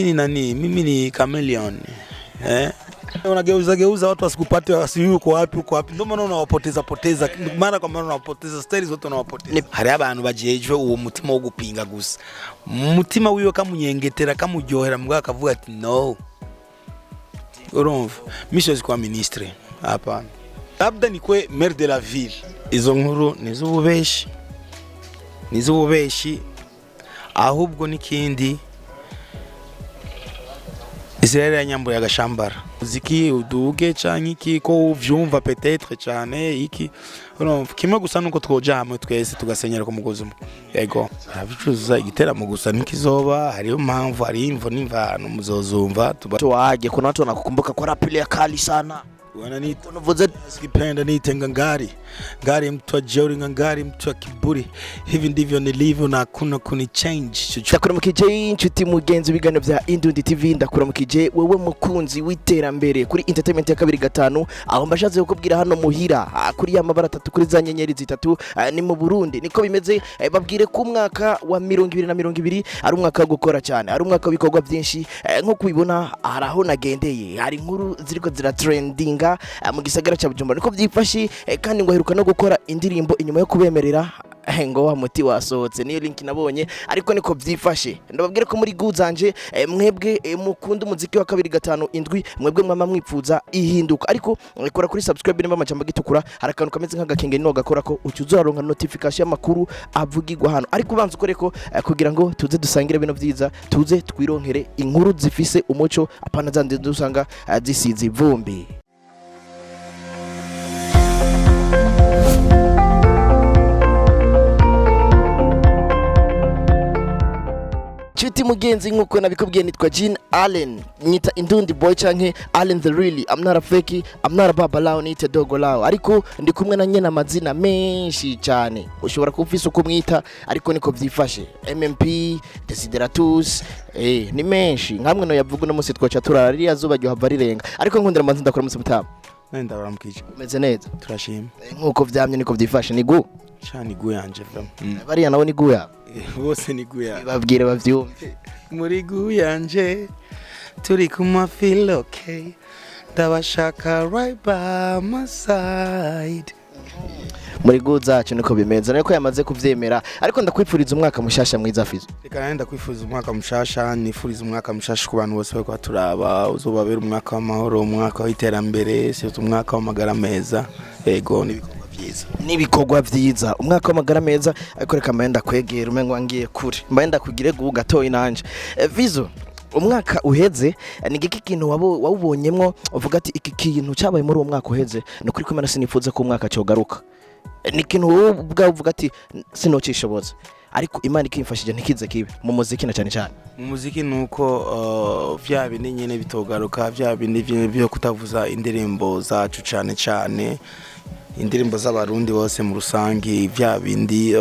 Ni nani? Mimi ni chameleon. Eh? Unageuza geuza watu wasikupate, wasijui uko wapi, uko wapi. Ndio maana unawapoteza poteza mara kwa mara, unawapoteza style zote unawapoteza. Hari abantu bajejwe uwo mutima wo gupinga gusa. Umutima wiwe kamunyengetera, kamuryohera, mbwa akavuga ati no. Urumva? Mimi siwezi kuwa ministre. Hapana. Labda nikwe maire de la ville. Izo nkuru ni z'ububeshi. Ni z'ububeshi ahubwo n'ikindi Israel yanyambuye agashambara. Muziki uduge canke iki ko uvyumva peut-être cane iki, urumva, kimwe gusa nuko twoja hamwe twese tugasenyera ku mugozi umwe. Yego, arabicuza igiteramo gusa ntikizoba. Hariyo mpamvu, hariyo imvo n'imvano, muzozumva tuba. Waje kuna watu wanakukumbuka kwa rap ile ya kali sana. Wananiita Unavuze sikipenda niite ngangari ngari, mtu wa jeuri, ngangari mtu wa kiburi. Hivi ndivyo nilivyo na hakuna kuni change chochote. Ndakuramukije inshuti mugenzi w'ibiganiro bya Indundi TV, ndakuramukije wewe mukunzi w'iterambere kuri entertainment ya 25, aho mbashatse kukubwira hano muhira, kuri ya mabara atatu, kuri za nyenyeri zitatu, ni mu Burundi niko bimeze. Babwire ko umwaka wa 2020 ari umwaka wo gukora cyane, ari umwaka w'ibikorwa byinshi. Nko kubibona hari aho nagendeye, hari inkuru ziriko ziratrendinga mu gisagara cya Bujumbura niko byifashe. Kandi ngo aheruka no gukora indirimbo inyuma yo kubemerera ngo wa muti wasohotse, niyo link nabonye, ariko niko byifashe. Ndababwira ko muri guzanje, mwebwe mukunda umuziki wa 257, mwebwe mwama mwipfuza ihinduka, ariko kora kuri subscribe nimba amajambo gitukura, hari akantu kameze nk'agakenge niwo gakora ko uca uzaronka notification y'amakuru avugirwa hano, ariko ubanza ukore ko kugira ngo tuze dusangire bino byiza, tuze twironkere inkuru zifise umuco, apana zandi dusanga zisize ivumbi. Chuti mugenzi, nkuko nabikubwiye nitwa Jean Allen, nyita Indundi Boy canke Allen the Really. I'm not a fake, I'm not a babalao, nite dogo lao, ariko ndi kumwe na nyene amazina menshi cyane ushobora kuba ufise uko mwita, ariko niko vyifashe. MMP Desideratus, ni menshi nkamwe no yavuga uno munsi twoca turara ririya zuba ryohava rirenga, ariko nkundira manzi ndakora munsi mutama. Nenda baramukije. Umeze neza? Turashima. Nkuko vyamye niko vyifashe, ni gu Cyane igu yanje vraiment. Bariya nabo ni gu yabo. Bose ni gu yanje. Babwire bavyumve. Muri gu yanje turi kuma feel okay, ndabashaka right by my side. Muri gu zacu niko bimeze, ariko yamaze kuvyemera, ariko ndakwifuriza umwaka mushasha mwiza, Fizo. Reka nanjye ndakwifuza umwaka mushasha, nifuriza umwaka mushasha ku bantu bose bariko baturaba, uzobabera umwaka w'amahoro, umwaka w'iterambere, surtout umwaka w'amagara meza, yego, n'ibikorwa vyiza. N'ibikorwa vyiza, umwaka w'amagara meza. Ariko reka mbaye ndakwegera, umengo ngiye kure, mbaye ndakugire gu gatoyi nanje. Fizo, umwaka uheze, ni giki kintu wawubonyemwo uvuga ati iki kintu cyabaye muri uwo mwaka uheze ni ukuri kw'Imana sinifuza ko umwaka cyogaruka? Ni ikintu wowe ubwawe uvuga ati sinocishoboza, ariko Imana ikimfashije ntikize kibe mu muziki na cyane cyane? Mu muziki ni uko vya bindi nyene bitogaruka, vya bindi vyo kutavuza indirimbo zacu, cane cane indirimbo z'Abarundi bose mu rusangi, vya bindi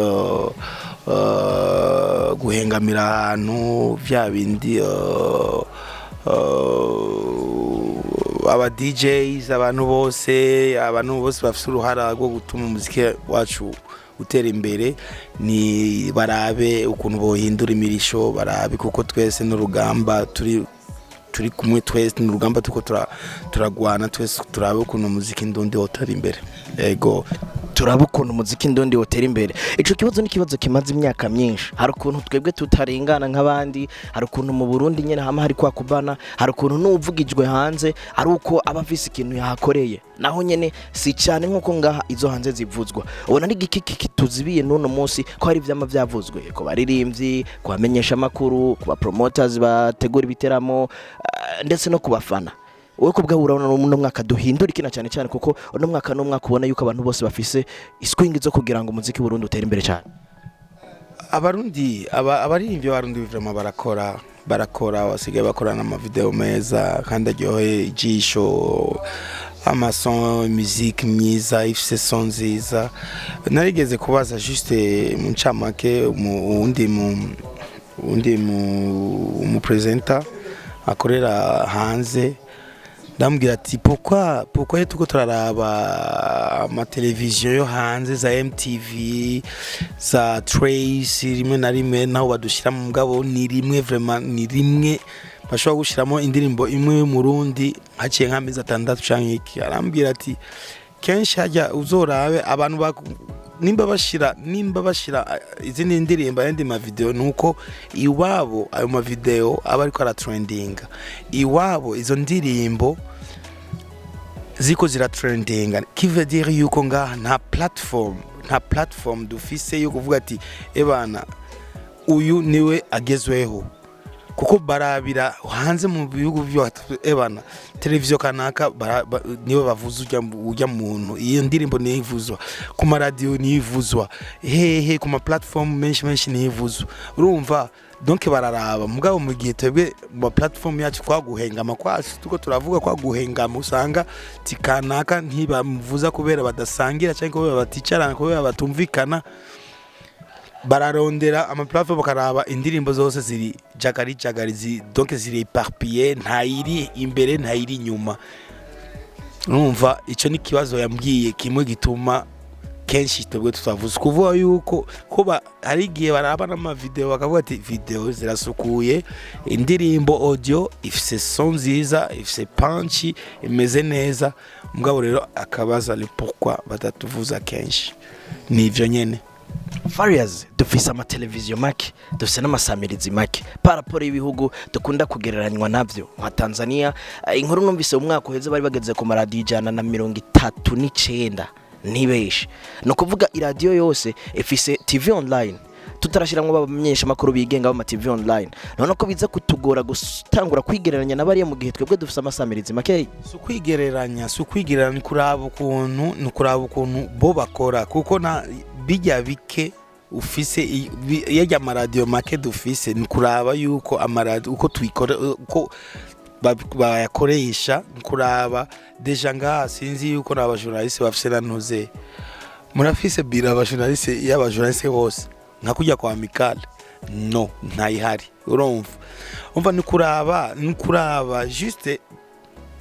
guhengamira ahantu, vya bindi aba DJs, abantu bose bafise uruhara rwo gutuma umuziki wacu utera imbere, ni barabe ukuntu bohindura imirisho, barabe kuko twese n'urugamba turi kumwe, twese n'urugamba turiko turagwana twese, turabe ukuntu umuziki ndundi wotera imbere, yego. Turaba ukuntu umuziki ndundi wotera imbere. Ico kibazo ni ikibazo kimaze imyaka myinshi. Hari ukuntu twebwe tutarengana nk'abandi, hari ukuntu mu Burundi nyene hama hari kwa kubana, hari ukuntu n'uvugijwe hanze ari uko aba afise ikintu yahakoreye, naho nyene si cyane nk'uko ngaha izo hanze zivuzwa. Ubona ari igiki kituzibiye n'uno munsi ko hari ivyama vyavuzwe ku baririmbyi, ku bamenyesha amakuru, ku ba promoters bategura ibiteramo, ndetse no ku bafana? Wowe ku bwawe urabona uno mwaka duhindura iki, na cyane cyane kuko uno mwaka ni umwaka ubona yuko abantu bose bafise iswingi zo kugira ngo umuziki w'Uburundi utere imbere cyane? Abarundi, abaririmbyi b'Abarundi vraiment barakora, basigaye bakorana amavideo meza kandi aryoheye ijisho, amason, musique myiza ifise son nziza. Narigeze kubaza juste mu ncamake uwundi mu presenter akorera hanze, ndamubwira ati pourquoi tuko turaraba amateleviziyo yo hanze za MTV, za Trace, rimwe na rimwe naho badushyira mu mugabo ni rimwe, vraiment ni rimwe. Bashobora gushiramo indirimbo imwe y'Umurundi haciye nk'amezi 6 canke iki. Arambwira ati kenshi hajya uzorabe abantu nimba bashira izindi ndirimbo, ayandi mavideo, nuko iwabo ayo mavideo aba ariko aratrendinga, iwabo izo ndirimbo ziko ziratrendinga, qui veut dire yuko ngaha nta platform dufise yo kuvuga ati: "Ebana, uyu niwe agezweho." Kuko barabira hanze mu bihugu byo, ebana, televiziyo kanaka niwe bavuza, ujya muntu, iyo ndirimbo niyo ivuzwa ku maradiyo, niyo ivuzwa hehe, ku ma platform menshi menshi niyo ivuzwa. Urumva, donc bararaba. Mugabo mu gihe twebwe mu ma platform yacu kwaguhengama kwacu tuko turavuga kwaguhengama, usanga tikanaka ntibamuvuza kubera badasangira cyangwa kubera baticarana, kubera batumvikana. Bararondera ama platform, bakaraba indirimbo zose ziri jagari jagari, donc ziri éparpillé, ntayiri imbere, ntayiri inyuma. Urumva, icyo ni ikibazo yambwiye kimwe gituma kenshi twebwe tutavuze, kuvuga yuko kuba hari igihe baraba n'amavideo bakavuga ati: "Video zirasukuye, indirimbo audio ifise son nziza, ifise punch, imeze neza." Mugabo rero akabaza le pourquoi batatuvuza kenshi, nivyo nyene. Farious, dufise amateleviziyo make, dufise n'amasamirizi make par rapport y'ibihugu dukunda kugereranywa navyo nka Tanzania. Inkuru numvise mu mwaka uheze, bari bageze ku maradiyo 139 ntibeshe. Ni ukuvuga iradiyo yose ifise TV online, tutarashyiramo abamenyeshamakuru bigenga b'ama TV online. None ko biza kutugora gutangura kwigereranya na bariya mu gihe twebwe dufise amasamirizi makeya? Si ukwigereranya, ni kuraba ukuntu bo bakora, kuko na bijya bike ufise yarya amaradiyo make dufise, ni kuraba yuko amaradiyo uko tuyikora, uko bayakoresha. Ni kuraba déjà ngaha, sinzi yuko n'aba journaliste bafise na ntuze, murafise bureau aba journaliste, y'aba journaliste bose nka kujya kwa Amical? No ntayihari. Urumva, umva, ni kuraba juste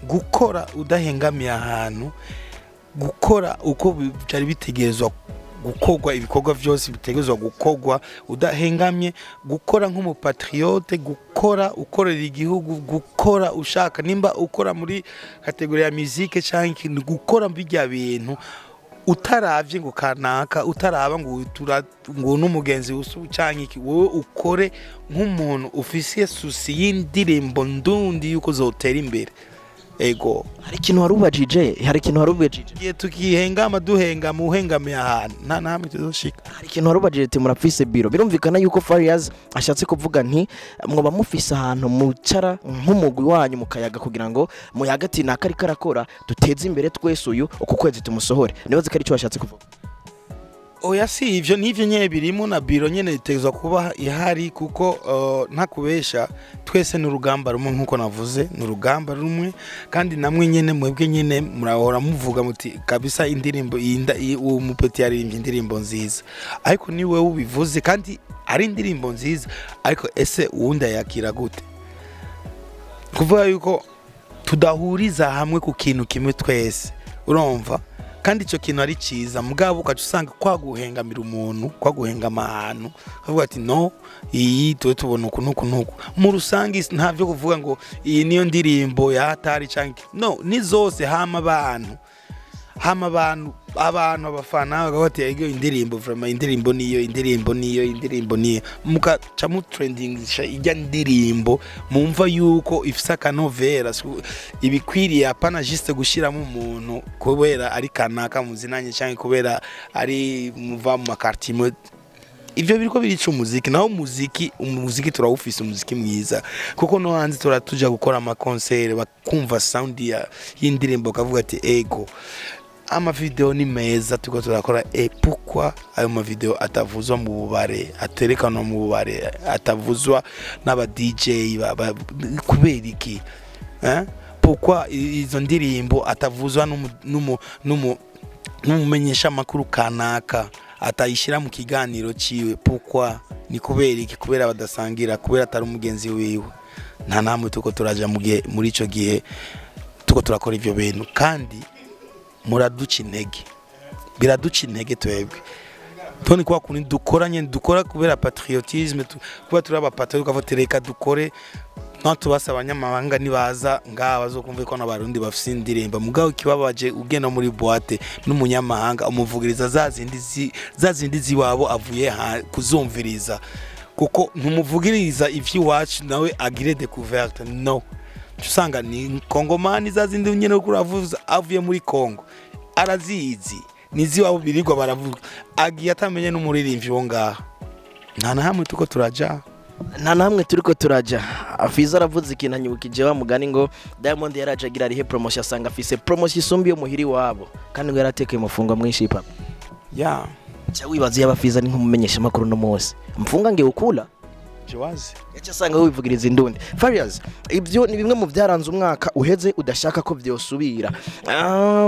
gukora udahengamiye ahantu, gukora uko byari bitegerezwa gukorwa, ibikorwa byose bitegerezwa gukorwa udahengamye, gukora nk'umu patriote, gukora ukorera igihugu, gukora ushaka, nimba ukora muri catégorie ya musique cyangwa ikintu, gukora bijya bintu utaravye ngo kanaka, utaraba ngo ngo n'umugenzi usu canke iki. Wowe ukore nk'umuntu ufise souci y'indirimbo ndundi yuko zotera imbere. Ego. Hari ikintu warubajije. Igihe tukihengama, duhengama, uhengamiye ahantu, nta namwe tuzoshika. Hari ikintu warubajije ati: "Murafise bureau?" Birumvikana yuko Farious ashatse kuvuga nti mwoba mufise ahantu mucara nk'umugwi wanyu mukayaga, kugira ngo muyaga ati naka ariko arakora, duteze imbere twese, uyu uku kwezi tumusohore. Nibaze ko ari cyo washatse kuvuga. Oya, si ivyo, n'ivyo nyene birimo, na bureau nyene itegerezwa kuba ihari, kuko ntakubesha, twese ni urugamba rumwe. Nkuko navuze, ni urugamba rumwe. Kandi namwe nyene, mwebwe nyene murahora muvuga muti: "Kabisa indirimbo iyi uwo mu petit yaririmbye indirimbo nziza." Ariko ni wewe ubivuze kandi ari indirimbo nziza, ariko ese uwundi ayakira gute? Kuvuga yuko tudahuriza hamwe ku kintu kimwe twese, urumva, kandi icyo kintu ari cyiza, mugabo ugaca usanga kwaguhengamira umuntu, kwaguhengama ahantu, ukavuga ati: "No, iyi tube tubona uku n'uku n'uku." Mu rusange nta byo kuvuga ngo iyi niyo ndirimbo ya hatari canke no, ni zose. Hama abantu abafana bakavuga ati: "Iyo indirimbo vraiment, indirimbo niyo, indirimbo niyo, indirimbo niyo." Mukaca mu trendingisha ijya ndirimbo mumva yuko ifise akanovera ibikwiriye, apana juste gushiramo umuntu kubera ari kanaka muzinanye cyangwa kubera ari muva mu ma quartier imwe. Ivyo biriko birica umuziki. Naho umuziki turawufise, umuziki mwiza, kuko no hanze turatuja gukora ama concert, bakumva sound y'indirimbo bakavuga ati: "Ego, amavideo ni meza turiko turakora." E pourquoi ayo mavideo atavuzwa mu bubare, aterekanwa mu bubare, atavuzwa n'aba DJ kubera iki, eh? Pourquoi izo ndirimbo atavuzwa n'umumenyesha amakuru kanaka, atayishyira mu kiganiro ciwe? Pourquoi? Ni kubera iki? Kubera badasangira, kubera atari umugenzi wiwe. Nta namwe tuko turaja mu gihe, muri ico gihe tuko turakora ivyo bintu, kandi muraduca intege, biraduca intege twebwe. Toni kwa kundi dukora nyene, dukora kubera patriotisme, kuba turi aba patriote, ukavuga ati: "Reka dukore." Ntitubase abanyamahanga nibaza ngaha bazokumva ko n'Abarundi bafise indirimbo. Mugabo ikibabaje, ugenda muri boîte n'umunyamahanga, umuvugiriza za zindi ziwabo avuye kuzumviriza, kuko ntumuvugiriza ivy'iwacu nawe agire découverte. No usanga ni kongomani, za zindi nyene uriko uravuza avuye muri Kongo arazizi, niziwabo birirwa baravuga, agiye atamenye n'umuririmbyi wo ngaha. Nta na hamwe tuko turaja. Nta namwe turiko turaja. Fizo aravuze ikintu anyibukije wa mugani ngo Diamond yaraje agira arihe promotion, asanga afise promotion isumba iyo muhiri wabo, kandi ngo yaratekeye umufungo mwinshi, papa. Ya. Cha wibaza yaba Fizo ni nk'umumenyesha makuru no munsi mfunga nge ukula Jiwazi. Yaca asanga wivugiriza indundi. Farious, ibyo ni bimwe mu byaranze umwaka uheze udashaka ko vyosubira.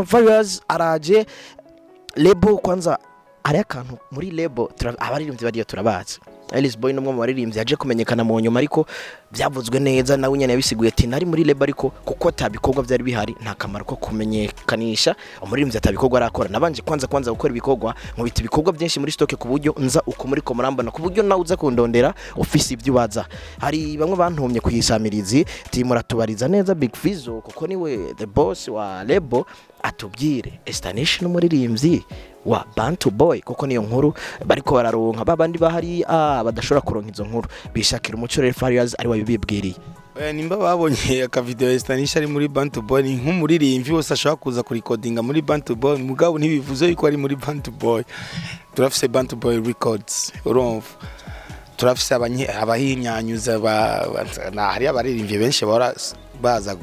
Farious araje label. Kwanza hari akantu muri label, abaririmbyi bariyo turabazi. Ellis Boy ni umwe mu baririmbyi yaje kumenyekana mu nyuma, ariko byavuzwe neza nawe nyene yabisiguye ati nari muri label, ariko kuko atabikorwa byari bihari, nta kamaro ko kumenyekanisha umuririmbyi atabikorwa arakora. Nabanje kwanza gukora ibikorwa, nkubita ibikorwa byinshi muri stock, ku buryo nza uko muri ko murambona, ku buryo nawe uza kundondera ufise ibyo ubaza. Hari bamwe bantumye kuyisamirizi ati muratubariza neza Big Fizzo, kuko niwe the boss wa label, atubwire Estanish n'umuririmbyi wa Bantu Boy, kuko niyo nkuru bariko bararonka. Babandi bahari badashobora kuronka izo nkuru bishakira umuco. Rero Farious ari wabibibwiriye. Oya, nimba babonye akavideo Estanisha ari muri Bantu Boy, ni nk'umuririmbyi wose ashobora kuza kurikodinga muri Bantu Boy, mugabo ntibivuze yuko ari muri Bantu Boy. Turafise Bantu Boy Records, urumva, turafise abahinyanyuza hari abaririmbyi benshi bahora baza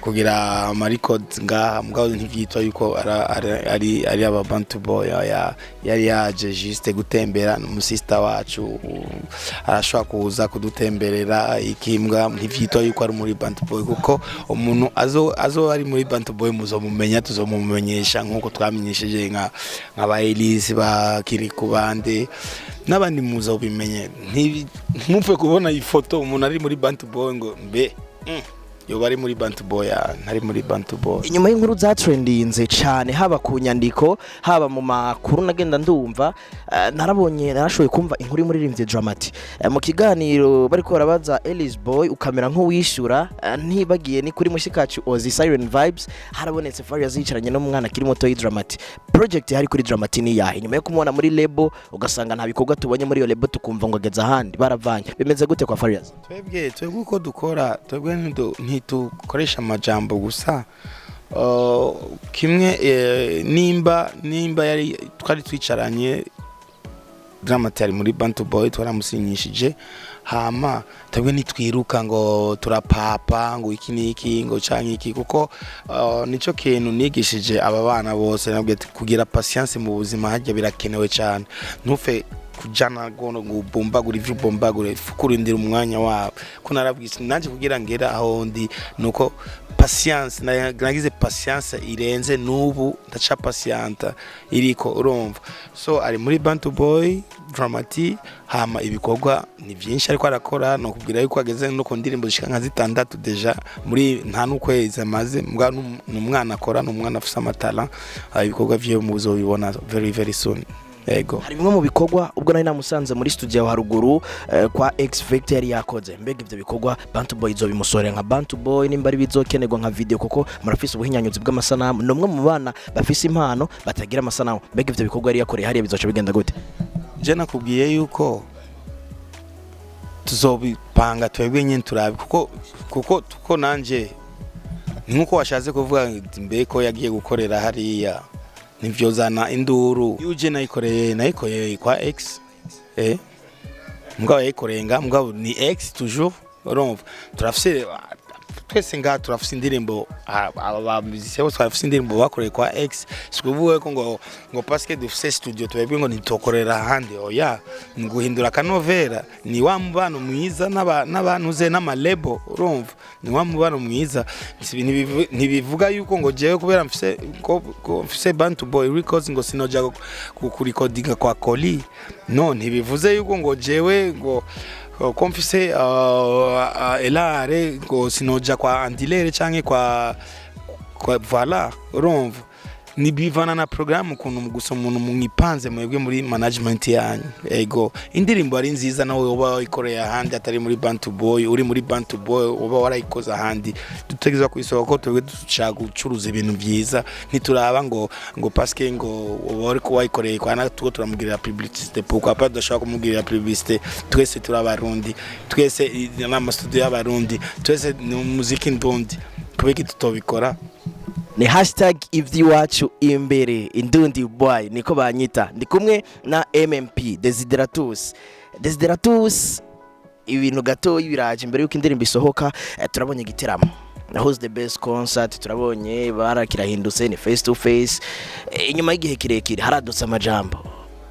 kugira ama records ngaha, mugabo ntivyitwa yuko ari aba Bantu Boy. Yari yaje juste gutembera, umusista wacu arashobora kuza kudutemberera ikimbwa, ntivyitwa yuko ari muri Bantu Boy, kuko umuntu azo ari muri Bantu Boy muzomumenya, tuzomumenyesha nkuko twamenyesheje nka ba Elise, ba Kiriku bande n'abandi, muzobimenye. Ntimupfe kubona ifoto umuntu ari muri Bantu Boy ngo mbe yoba ari muri Bantu Boy. Ntari muri Bantu Boy. Inyuma y'inkuru zatrendinze cyane, haba ku nyandiko, haba mu makuru nagenda ndumva, narabonye, narashoboye kumva inkuru y'umuririmbyi Dramati. Mu kiganiro bariko barabaza Ellis Boy, ukamera nk'uwishyura, ntibagiye ni kuri mushikacu Ozi Siren Vibes, harabonetse Farious yicaranye n'umwana akiri muto y'Dramati. Project hari kuri Dramati ni yahe nyuma yo kumubona muri label, ugasanga nta bikorwa tubonye muri iyo label, tukumva ngo ageze ahandi baravanye? Bimeze gute kwa Farious? Twebwe uko dukora, twebwe ntitukoresha amajambo gusa. Kimwe nimba yari twari twicaranye, Dramati ari muri Bantu Boy, twaramusinyishije. Hama twebwe ntitwiruka ngo turapapa ngo iki niki ngo canke iki, kuko nico kintu nigishije aba bana bose. Nabwiye ati kugira patience mu buzima harya birakenewe cyane. Ntufe kujana ngo ubombagure ivyo ubombagure, kurindira umwanya wawe. Ko narabwise nanje kugira ngera aho ndi nuko patience, nagize patience irenze, n'ubu ndaca patienta iriko, urumva. So ari muri Bantu Boy Dramati, hama ibikorwa ni byinshi ariko arakora. No kubwira yuko ageze no ku ndirimbo zishika nka zitandatu déjà muri nta n'ukwezi amaze. Mbwa ni umwana akora, ni umwana afise amatara. Ibikorwa vyiwe muzobibona very very soon, yego. Hari bimwe mu bikorwa ubwo nari namusanze muri studio yawe haruguru, kwa X Victor yari yakoze. Mbega ivyo bikorwa Bantu Boy izobimusorera nka Bantu Boy, nimba ari bizokenerwa nka video, kuko murafise ubuhinyanyuzi bw'amasanamu, ni umwe mu bana bafise impano batagira amasanamu. Mbega ivyo bikorwa yari yakoreye hariya bizoca bigenda gute? Je nakubwiye yuko tuzobipanga twebwe nyine, turabe, kuko nanje ni nkuko washatse kuvuga ngo mbe ko yagiye gukorera hariya ntivyozana induru. Iyo uje nayikoreye kwa X, mugabo yayikoreye nga, mugabo ni X toujours, urumva. Turafise twese ngaha, turafise indirimbo, aba bamuzise bose turafise indirimbo bakoreye kwa X. Sikuvuga ko ngo parce que dufise studio twebwe ngo ntitokorera ahandi, oya, ni guhindura akanovera. Ni wa mubano mwiza n'abantu ze n'ama label, urumva, ni wa mubano mwiza. Ntibivuga yuko ngo jewe kubera mfise ko mfise Bantu Boy Records ngo sinoja kurikodinga kwa Koli. No, ntibivuze yuko ngo jewe ngo ko mfise elare ngo sinoja kwa Andilere canke kwa voilà, urumva. Ni bivana na programme ukuntu gusa umuntu mwipanze mwebwe muri management yanyu. Ego, indirimbo ari nziza, nawe uba wayikoreye ahandi atari muri Bantu Boy, uri muri Bantu Boy, uba warayikoze ahandi, dutegerezwa kuyisohoka ko twebwe dushaka gucuruza ibintu byiza. Ntituraba ngo parce ngo uba uri wayikoreye kwa natwo turamugirira publicité. Pourquoi pas dushaka kumugirira publicité? Twese turi Abarundi, twese n'amastudio y'Abarundi, twese ni umuziki ndundi. Kubera iki tutobikora? Ni #ivy'iwacu imbere. Indundi Boy niko banyita. Ndi kumwe na MMP Desideratus. Desideratus, ibintu gato biraje imbere yuko indirimbo isohoka. Turabonye igiteramo Who's the Best Concert, turabonye barakirahindutse, ni face to face. Inyuma y'igihe kirekire haradutse amajambo.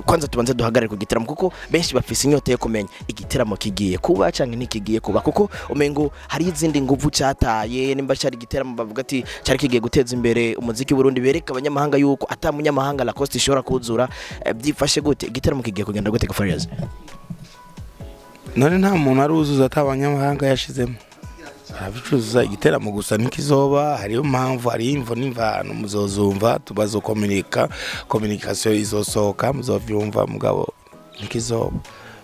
Kwanza tubanze duhagarare ku giteramo, kuko benshi bafise inyota yo kumenya igiteramo kigiye kuba canke ntikigiye kuba, kuko umengo hari izindi nguvu cyataye. Nimba cyari igiteramo bavuga ati cyari kigiye guteza imbere umuziki w'u Burundi, bereka abanyamahanga yuko ata munyamahanga Lacoste ishobora kuzura. Byifashe gute? Igiteramo kigiye kugenda gute, Farious? None nta muntu aruzuza ata abanyamahanga yashizemo, arabicuruza. Igiteramo gusa ntikizoba. Hariyo mpamvu, hariyo imvo n'imvano, muzozumva, tubazokominika, communication izosohoka, muzovyumva, mugabo ntikizoba.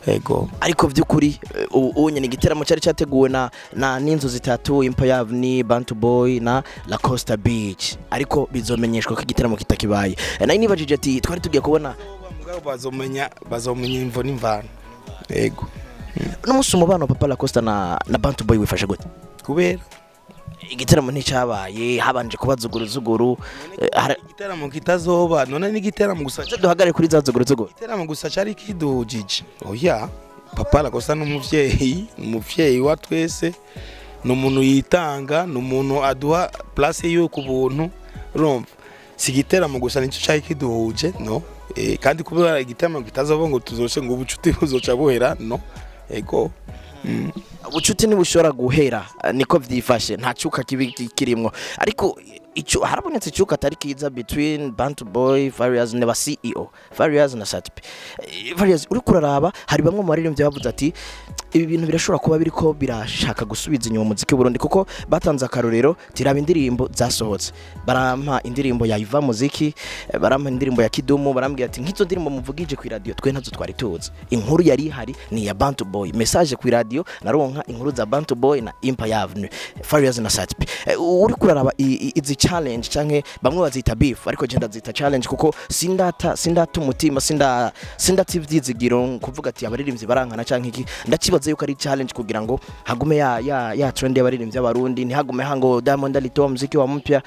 Ego. Ariko by'ukuri ubu nyine igiteramo cyari cyateguwe na n'inzu zitatu, Empire Avenue, Bantu Boy na La Costa Beach, ariko bizomenyeshwa ko igiteramo kitakibaye. Nari nibajije ati twari tugiye kubona. Mugabo bazomenya imvo n'imvano. Ego. N'umunsi umubano wa Papa La Costa na Bantu Boy wifashe gute? Kubera Igiteramo nticyabaye, habanje kuba zuguru zuguru. Igiteramo kitazoba, none n'igiteramo gusa? Duhagarare kuri za zuguru zuguru. Igiteramo gusa cyari kiduhujije? Oya, Papa Lacosta n'umuvyeyi, umuvyeyi wa twese, ni umuntu yitanga, ni umuntu aduha place yiwe ku buntu. Urumva, si igiteramo gusa nicyo cyari kiduhuje, no. Kandi kubera igiteramo kitazoba ngo tuzoce ngo ubucuti buzoca buhera, no. Ego. Ubucuti ntibushobora guhera. Niko vyifashe, nta cuka kibi kirimwo, ariko ico harabonetse icuka atari kiza between Bantu Boy, Farious na ba CEO Farious na Sat-B. Farious, uriko uraraba hari bamwe mu baririmbyi bavuze ati ibi bintu birashobora kuba biriko birashaka gusubiza inyuma umuziki w'u Burundi, kuko batanze akarorero tiraba indirimbo zasohotse, barampa indirimbo ya Iva Muziki, barampa indirimbo ya Kidumu, barambwira ati nk'izo ndirimbo muvugije ku radio twe ntazo twari tuzi, inkuru yari ihari ni iya Bantu Boy, message ku radio naronka inkuru za Bantu Boy na Empire Avenue, Farious na Sat-B. Uri kuraraba izi challenge canke bamwe bazita beef, ariko je ndazita challenge, kuko sindata umutima, sindata ivyizigiro kuvuga ati abaririmbyi barankana canke iki. Ndakibaza yuko ari challenge kugira ngo hagume ya trend y'abaririmbyi b'Abarundi, ntihagume hango Diamond alitoa muziki wa mpya.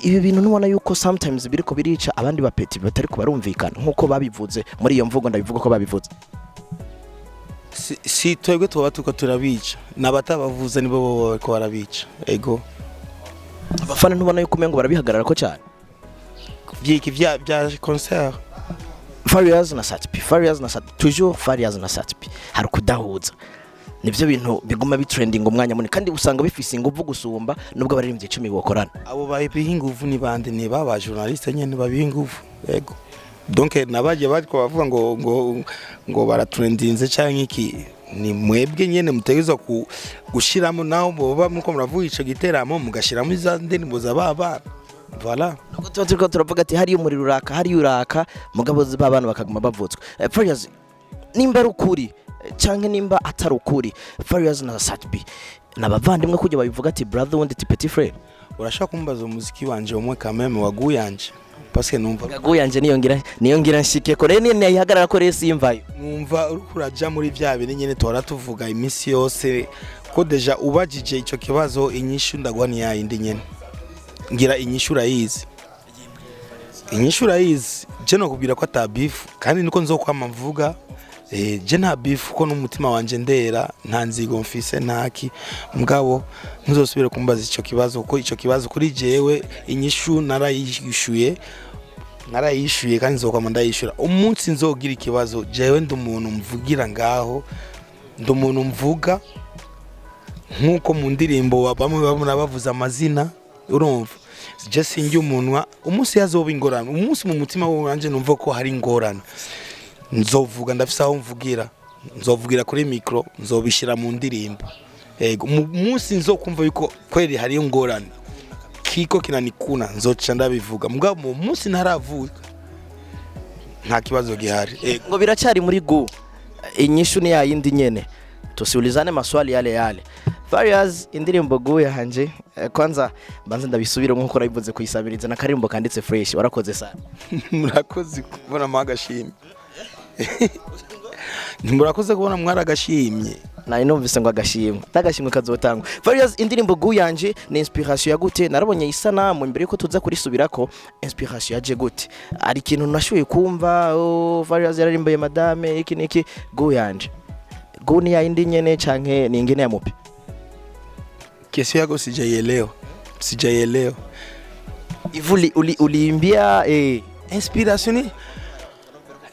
Ibi bintu ntubona yuko sometimes biriko birica abandi bapeti batari kubarumvikana nkuko babivuze muri iyo mvugo? Ndabivuga ko babivuze. Si twebwe tuba tuko turabica, n'abatabavuze nibo bo bariko barabica. Ego. Abafana ntubona yuko umengo barabihagarara ko cyane? Vyiki vya concert? Farious na Sat-B, Farious na Sat-B, toujours Farious na Sat-B, hari kudahuza. Nivyo bintu biguma bitrending umwanya munini, kandi usanga bifise inguvu gusumba nubwo abaririmbyi 10 bokorana. Abo babiha inguvu ni bande? Ni ba journaliste nyene babiha inguvu. Ego, donc nabaje bariko bavuga ngo baratrendinze canke iki, ni mwebwe nyene mutegerezwa gushiramo, naho boba muko muravuga ico giteramo, mugashiramo iza ndirimbo za ba bana. Voilà. Nubwo tuba turiko turavuga ati hariyo umuriro uraka, hariyo uraka, mugabo ba bana bakaguma bavutswa. Farious, nimba ari ukuri canke nimba atari ukuri, Farious na Sat-B nabavandimwe kujya babivuga ati brother wundi ati petit frère? Urashaka kumbaza umuziki wanje umwe kameme waguyanje, parce que numva Gaguyanje niyo ngira nshike ko rero niyihagarara ko rero simvayo. Numva uriko uraja muri vya bintu nyene tuhora tuvuga iminsi yose, ko déjà ubajije ico kibazo, inyishu ndaguha ni yayindi nyene. Ngira inyishu urayizi, inyishu urayizi. Je nokubwira ko ata beef, kandi niko nzokwama mvuga. Je nta beef, ko n'umutima wanje ndera, nta nzigo mfise, ntaki. Mugabo ntuzosubire kumbaza ico kibazo, kuko ico kibazo kuri jewe inyishu narayishuye, narayishuye, kandi nzokwama ndayishura. Umunsi nzogira ikibazo, jewe ndi umuntu mvugira ngaho, ndi umuntu mvuga nk'uko mu ndirimbo bamwe babona bavuze amazina. Urumva, je sinjya umunwa. Umunsi yazoba ingorane, umunsi mu mutima wanje numva ko hari ingorane, nzovuga. Ndafise aho mvugira, nzovugira kuri micro, nzobishira mu ndirimbo. Yego, mu munsi nzokumva yuko kweri hariyo ingorane. Kiko kinanikuna, nzoca ndabivuga. Mugabo mu munsi ntaravuka, nta kibazo gihari. Ego. Ngo biracyari muri gu inyishu ni yayindi nyene, tusiulizane maswali yale yale. Farious, indirimbo gu yanje, kwanza mbanze ndabisubire nkuko nabivuze kuyisabiriza na karimbo kanditse fresh, warakoze sana. Murakoze kubona mwagashimye, murakoze kubona mwaragashimye. Nari numvise ngo agashimwe n'agashimwe kazotangwa. Farious, indirimbo gu yanje ni inspiration ya gute? Narabonye isanamu imbere yuko tuza kurisubirako. Inspiration yaje gute? Ari ikintu nashoboye kumva, oh, Farious yararimbaye madame iki niki. Gu yanje, gu ni yayindi nyene canke ni ingene ya mupi? Kesi yako sijaielewa, sijaielewa. Ivu uliimbia. Inspiration ni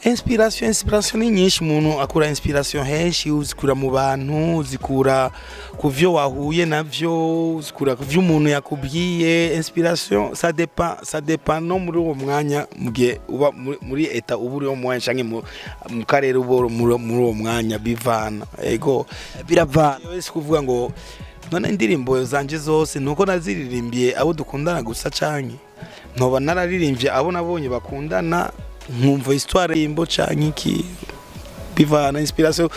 inspiration, inspiration ni nyinshi. Umuntu akura inspiration henshi: uzikura mu bantu, uzikura ku vyo wahuye navyo, uzikura ku vyo umuntu yakubwiye. Inspiration, ça dépend, ça dépend no muri uwo mwanya, mu gihe uba muri état uba uri uwo mwanya, canke mu karere uba uri muri uwo mwanya, bivana, ego. Biravana. Yewe, si kuvuga ngo none indirimbo zanje zose nuko naziririmbiye abo dukundana gusa, canke ntoba nararirimbye abo nabonye bakundana, nkumva histoire y'imbo canke iki. Bivana. Inspiration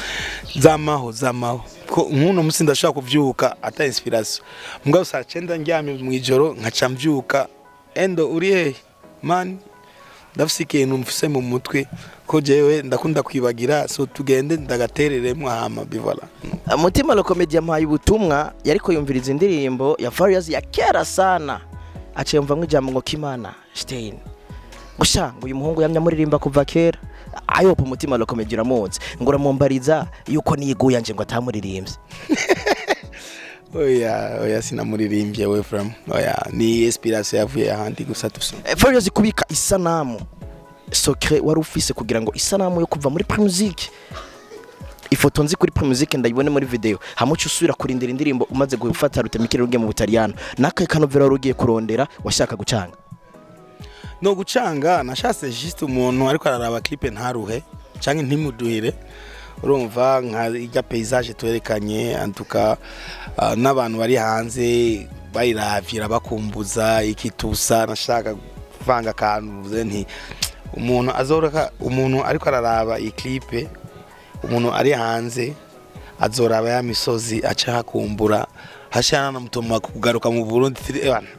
zamaho, zamaho ko nk'uno musi ndashobora kuvyuka ata inspiration, mugabo saa 9 ndyamye mw'ijoro nkaca mvyuka: "Endo, uri hehe man? Ndafise ikintu mfise mu mutwe ko jewe ndakunda kwibagira, so tugende ndagatereremwo." Hama bivala. Mutima lo Comedy yampaye ubutumwa, yariko yumviriza indirimbo ya Farious ya kera sana, aciye yumvamwo ijambo ngo Kimana Stein, gusha ngo uyu muhungu yamye amuririmba kuva kera. Ayopa Mutima lo Comedy uramuzi, ngo uramumbariza yuko niyiguye anje ngo atamuririmbye. Oya, oya, sinamuririmbye we from, oya, ni inspiration yavuye ahandi gusa tusa. Farious, kubika isanamu, secret wari ufise kugira ngo isanamu yo kuva muri Primusic, ifoto nzi kuri Primusic ndayibone muri video, hamwe uca usubira kurindira indirimbo umaze gufata rutemikire rugiye mu Butaliyano, nakaye kanovera wari ugiye kurondera, washaka gucanga? No gucanga, nashatse juste umuntu ariko araraba clip ntaruhe canke ntimuduhire. Urumva nka irya paysage twerekanye, antuka n'abantu bari hanze bayiravye bakumbuza ikitusa. Nashaka kuvanga akantu mvuze nti umuntu azoreka, umuntu ariko araraba iyi clip, umuntu ari hanze azoraba ya misozi aca hakumbura hashana namutuma kugaruka mu Burundi.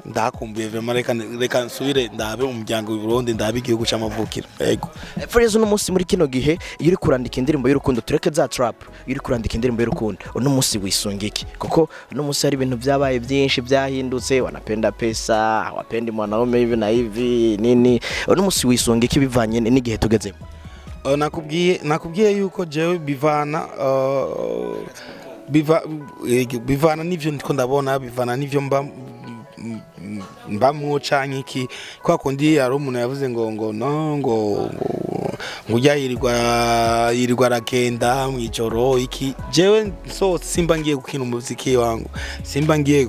Ndahakumbuye vraiment, reka nsubire ndabe umuryango w'i Burundi, ndabe igihugu c'amavukiro, yego. Farious, uno munsi muri kino gihe iyo uri kurandika indirimbo y'urukundo, tureke za trap, iyo uri kurandika indirimbo y'urukundo uno munsi wisunga iki? Kuko uno munsi hari ibintu byabaye byinshi byahindutse, wanapenda pesa, hawapendi mwanaume, hivi na hivi nini. Uno munsi wisunga iki bivanye n'igihe tugezemo? Nakubwiye yuko jewe bivana, bivana n'ivyo ndiko ndabona, bivana n'ivyo mba mbamwo canke iki. Kwa kundi hari umuntu yavuze ngo no ngo ujya yirirwa aragenda mw'ijoro iki. Jewe so simba ngiye gukina umuziki wangu, simba ngiye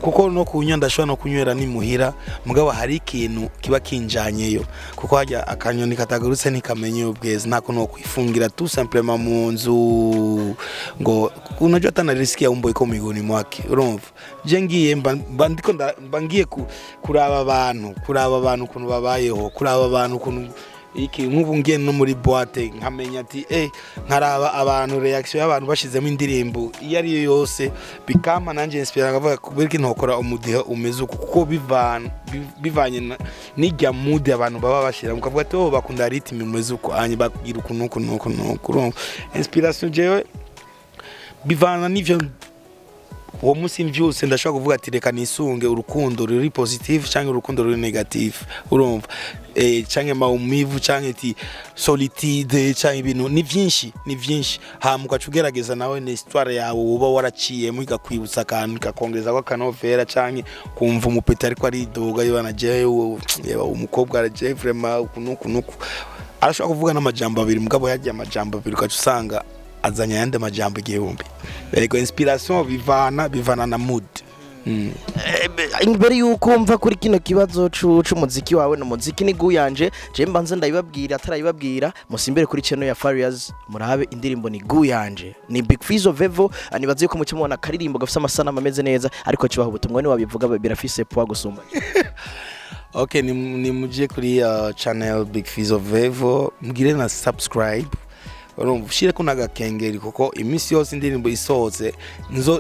kuko no kunywa ndashobora no kunywera ni muhira, mugabo hari ikintu kiba kinjanyeyo, kuko hajya akanyoni katagurutse ntikamenya ubwezi. Ntako no kwifungira tout simplement mu nzu ngo unajua hata na riski ya umbo iko miguuni mwake. Urumva je ngiye mba ndiko mba ngiye kuraba abantu ukuntu babayeho, kuraba abantu ukuntu iki. Nk'ubu ngiye no muri boîte nkamenya ati nkaraba abantu, reaction y'abantu bashizemo indirimbo iyo ari yo yose, bikampa nanjye inspire, nkavuga kubera iki ntokora umudiho umeze uku, kuko bivanye n'ijya mood abantu baba bashira, mukavuga ati: "Oh, bakunda rythme imeze uku, anye bakugira uku nuku nuku nuku." Urumva inspiration jewe bivana n'ivyo uwo munsi mvyutse. Ndashobora kuvuga ati reka nisunge urukundo ruri positive canke urukundo ruri negative, urumva, canke maumivu, canke ti solitude, canke ibintu ni vyinshi, ni vyinshi. Hama ugaca ugerageza nawe ni histoire yawe uba waraciyemo, ikakwibutsa akantu, ikakongeza ko akanovera, canke kumva umupeta ariko aridoga yibana jewe yeba umukobwa araje vraiment uku nuku nuku, arashobora kuvuga n'amajambo abiri, mugabo yagiye amajambo abiri ugaca usanga azanye ayandi majambo 1000. Erego inspiration bivana na mood. Imbere yuko mva kuri kino kibazo c'umuziki wawe, no muziki ni guyanje, je mbanze ndabibabwira, atarabibabwira, musimbere kuri channel ya Farious, murabe indirimbo ni guyanje, ni Big Fizzo Vevo. Nibaze yuko muce mubona akaririmbo gafise amasanamu ameze neza, ariko kibaho ubutumwa ni wabivuga birafise poids gusumba. Okay, ni muje kuri channel Big Fizzo Vevo, mugire na subscribe, urumva, ushireko n'agakengeri, kuko iminsi yose indirimbo isohotse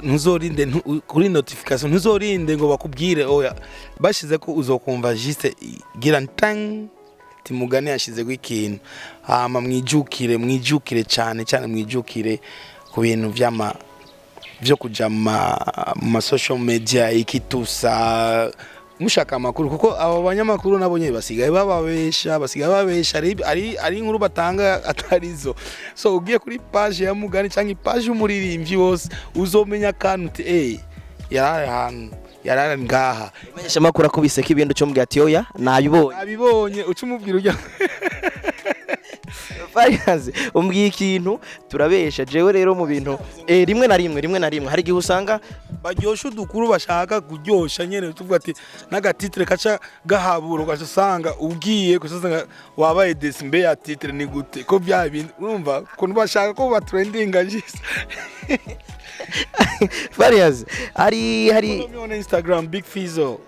ntuzorinde kuri notification, ntuzorinde ngo bakubwire, oya, bashize ko uzokumva juste gira ntang timugane yashizeko ikintu. Hama mwijukire, mwijukire cyane cyane, mwijukire ku bintu vy'ama vyo kuja mu ma social media ikitusa mushaka amakuru, kuko abo banyamakuru nabo nyene basigaye bababesha, basigaye babesha, ari inkuru batanga atarizo. So ugiye kuri page ya Mugani cyangwa page y'umuririmbyi wose, uzomenya akantu uti yarari ahantu, yarari ngaha. Menyesha makuru akubise ko ibintu cyo mbwira ati oya, nabibonye. Abibonye uca umubwira ujya. Farious, umbwiye ikintu, turabesha. Jewe rero mu bintu rimwe na rimwe hari igihe usanga baryosha udukuru, bashaka kuryosha nyene, tuvuga ati n'aga titre kaca gahabura, ugaca usanga ugiye usanga wabaye desi, mbe ya titre ni gute ko bya bindi, urumva ukuntu bashaka ko batrendinga just. Farious, hari Follow me on Instagram, Big Fizzo.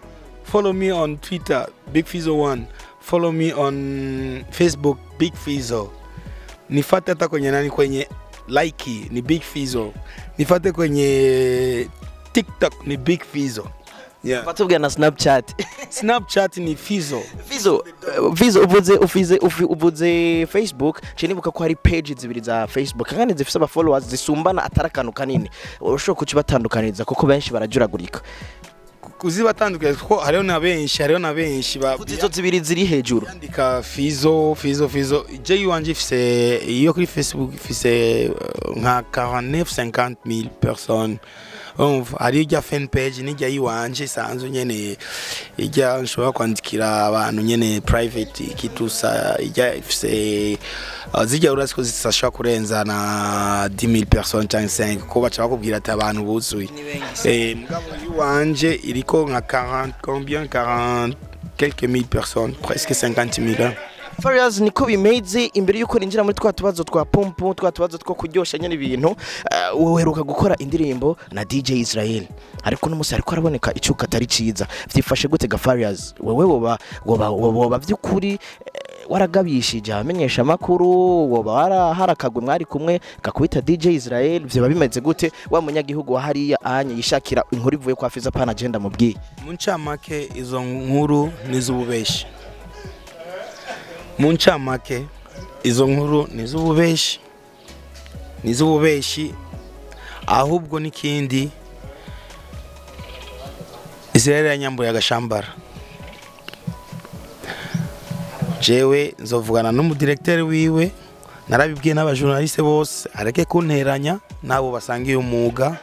Follow me on Twitter, Big Fizzo 1. Follow me on Facebook, Big Fizzo. Nifate hata kwenye nani, kwenye Like ni Big Fizzo. Nifate kwenye TikTok ni Big Fizzo. Yeah. Batubwira na Snapchat. Snapchat ni Fizzo. Fizzo, Fizzo, uvuze ufize uvuze Facebook, ce nibuka ko hari page zibiri za Facebook kandi zifise aba followers zisumbana, atari akantu kanini. Urashobora kukibatandukaniza, kuko benshi barajuragurika? Kuzibatandukanya, kuko hariho na benshi ba Kuko izo zibiri ziri hejuru. Yandika Fizzo, Fizzo, Fizzo. Je iwanje ifise, iyo kuri Facebook ifise nka 49 50 000 personnes. Urumva, hari ijya fan page n'ijya yiwanje isanzwe nyene, ijya nshobora kwandikira abantu nyene private ikitusa, ijya ifise zijya urazi ko zitashobora kurenza na 10 000 personnes cyangwa 5, kuko baca bakubwira ati abantu buzuye. Mugabo iwanje iriko nka 40 combien, 40 quelques mille personnes, presque 50 000, hein. Farious, niko bimeze. Imbere yuko ninjira muri twa tubazo twa pompo, twa tubazo two kuryosha nyene ibintu, uheruka gukora indirimbo na DJ Israel, ariko n'umunsi ariko araboneka icuka atari ciza. Vyifashe gute ga Farious? Wewe woba vy'ukuri waragabishije abamenyesha makuru, woba waraharakagwe mwari kumwe gakubita DJ Israel? Vyoba bimeze gute, wa munyagihugu wa hariya anye yishakira inkuru ivuye kwa Fiza pana agenda mubwiye? Mu ncamake, izo nkuru ni iz'ububeshi. Mu ncamake, izo nkuru ni iz'ububeshi, ni iz'ububeshi. Ahubwo n'ikindi, Israel yanyambuye agashambara. Jewe nzovugana n'umudirekiteri wiwe, narabibwiye n'abajournaliste bose, areke kunteranya n'abo basangiye umwuga.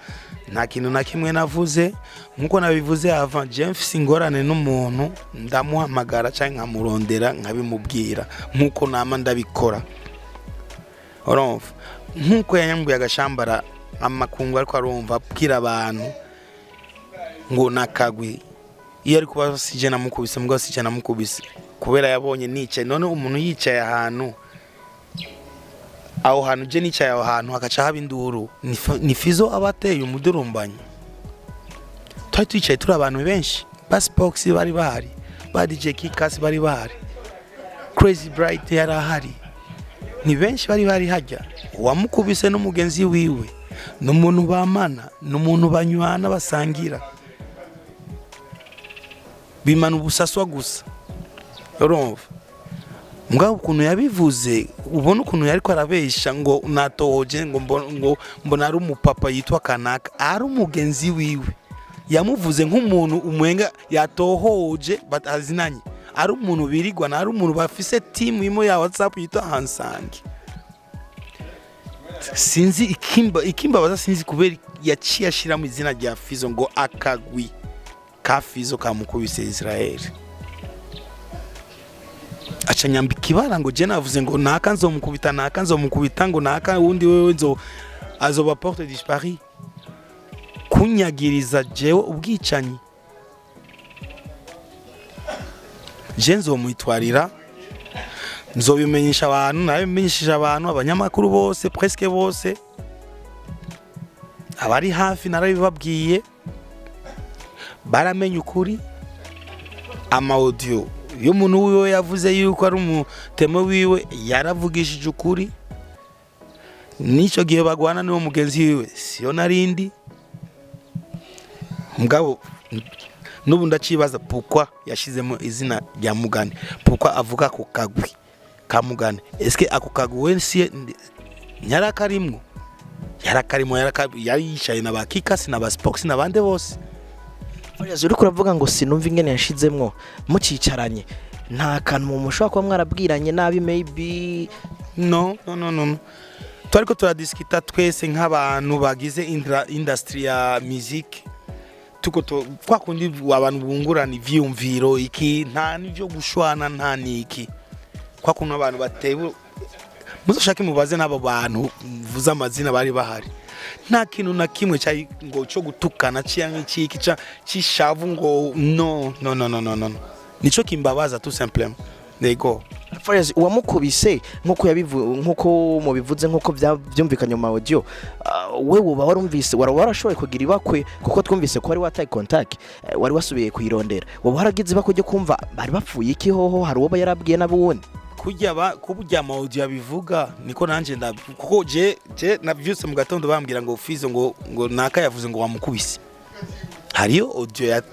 Nta kintu na kimwe navuze. Nkuko nabivuze avant, je mfise ingorane n'umuntu, ndamuhamagara cyangwa nkamurondera nkabimubwira, nkuko nama ndabikora. Urumva, nkuko yanyambuye agashambara, amakungu ariko arumva abwira abantu ngo nakagwi, iyo ari kuba sije namukubise, mugabo sije namukubise kubera yabonye nicaye. None umuntu yicaye ahantu, aho hantu je nicaye, aho hantu hagaca haba induru, ni Fizzo aba ateye umudurumbanyi. Twari twicaye turi abantu benshi, ba Spox bari bahari, ba DJ Kikas bari bahari, Crazy Bright yari ahari, ni benshi bari bari hajya. Uwamukubise n'umugenzi wiwe, ni umuntu bamana, ni umuntu banywana, basangira, bimana ubusaswa gusa. Urumva, mugabo ukuntu yabivuze, ubona ukuntu yariko arabesha ngo natohoje, ngo mbona ari umupapa yitwa kanaka, ari umugenzi wiwe. Yamuvuze nk'umuntu umwenga yatohoje batazinanye, ari umuntu birigwana, ari umuntu bafise team imwe ya WhatsApp yitwa Hansange. Sinzi ikimbabaza, sinzi kubera yaciye ashiramo izina rya Fizzo ngo akagwi ka Fizzo kamukubise Israel, aca nyambika ibara ngo je navuze ngo naka nzomukubita, naka nzomukubita, ngo naka wundi wewe nzo azoba porte disparu. Kubera iki? Kunyagiriza jewe ubwicanyi, je nzomwitwarira, nzobimenyesha abantu. Nabimenyesheje abantu, abanyamakuru bose, presque bose abari hafi narabibabwiye, baramenye ukuri. Ama audio y'umuntu wiwe yavuze yuko ari umutemo wiwe, yaravugishije ukuri. N'icyo gihe bagwana n'uwo mugenzi wiwe siyo narindi. Mugabo n'ubu ndacibaza pourquoi yashizemo izina rya Mugani, pourquoi avuga ku kagwi ka Mugani. Eske ako kagwi we si nyarakarimwo? Yarakarimwo, yari yicaye na ba Kikasi na ba Spox n'abandi bose. Farious, uriko uravuga ngo sinumva ingene yashizemwo, mucicaranye nta kantu mu mushobora kuba mwarabwiranye nabi maybe? No, no, no, no, no. Twariko turadiskita twese nk'abantu bagize industry ya musique, tuko kwa kundi abantu bungurana ivyiyumviro iki, nta n'ivyo gushwana, nta niki, kwa kuntu abantu bateye. Muzoshake mubaze n'abo bantu mvuze amazina bari bahari, nta kintu na kimwe cyari ngo cyo gutukana cyangwa iki cishavu ngo no, no, no, no, no, no. Nico kimbabaza tout simplement, yego. Farious, uwamukubise nkuko yabivu, nkuko mubivuze, nkuko byumvikanye mu audio, we woba warumvise, wari warashoboye kugira ibakwe, kuko twumvise ko wari wataye contact, wari wasubiye kuyirondera, woba waragize ibakwe ryo kumva bari bapfuye iki? Hoho hari uwo yarabwiye n'abundi? Kurya ba kurya ama audio abivuga niko nanje nda, kuko je navyutse mu gatondo bambwira ngo Fizo ngo naka yavuze ngo wamukubise. Hariyo audio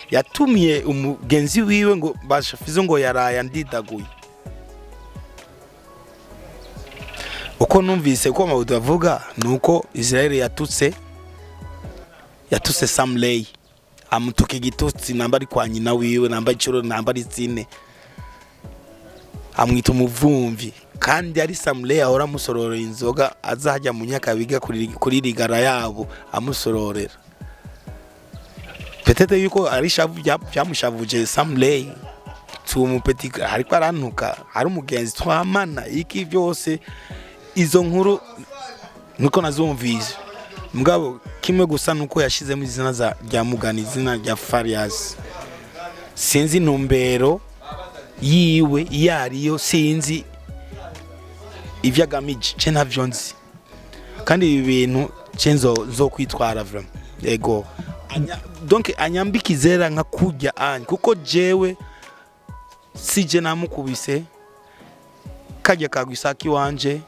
yatumiye umugenzi wiwe ngo basha Fizo ngo yaraya ndidaguye. Uko numvise uko ama audio avuga nuko Israel yatutse Samley, amutuka igitutsi namba ari kwa nyina wiwe, namba icuro, namba ari zine, amwita umuvumvi, kandi ari Samley ahora amusororera inzoga, azajya mu Nyakabiga kuri rigara yabo amusororera. Peut-être yuko ari shavu byamushavuje Samley tumupeti, ariko arantuka ari umugenzi twamana iki byose. Izo nkuru nuko nazumvise, mugabo kimwe gusa nuko yashizemo izina rya Mugani, izina rya Farious. Sinzi intumbero yiwe iyo ariyo, sinzi ivyo agamije, ce ntavyo nzi. Kandi ibi bintu ce nzo kwitwara vraiment, yego. Donc anyambika izera nka kurya anye, kuko jewe sije namukubise kajya kagwisaki wanje.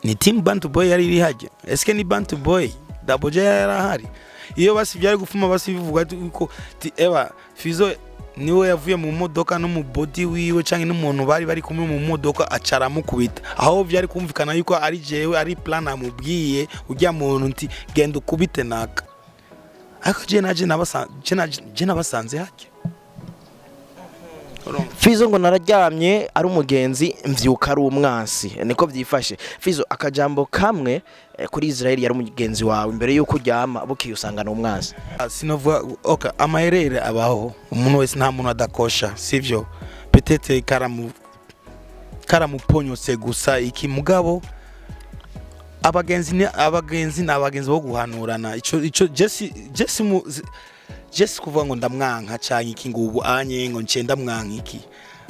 Ni team Bantu Boy yari iri hajya, eske ni Bantu Boy Double J yari ahari? Iyo basi byari gufuma basi bivuga ko ti eba Fizo niwe yavuye mu modoka no mu body wiwe canke n'umuntu bari kumwe mu modoka acaramukubita, aho byari kumvikana yuko ari jewe, ari plan amubwiye ujya muntu nti genda ukubite naka. Ariko je naje je nabasanze hajya. Fizo ngo nararyamye ari umugenzi, mvyuka ari umwansi, niko vyifashe. Fizo, akajambo kamwe kuri Israel yari umugenzi wawe imbere yuko uryama, bukiye usanga ni umwansi. Sinovuga okay, amaherere abaho, umuntu wese, nta muntu adakosha, sivyo? Peut-être karamuponyotse gusa iki, mugabo abagenzi ni abagenzi, ni abagenzi bo guhanurana. Ico Jesse mu Jesse kuvuga ngo ndamwanka canke iki, ngo ubu anye ngo nce ndamwanka iki,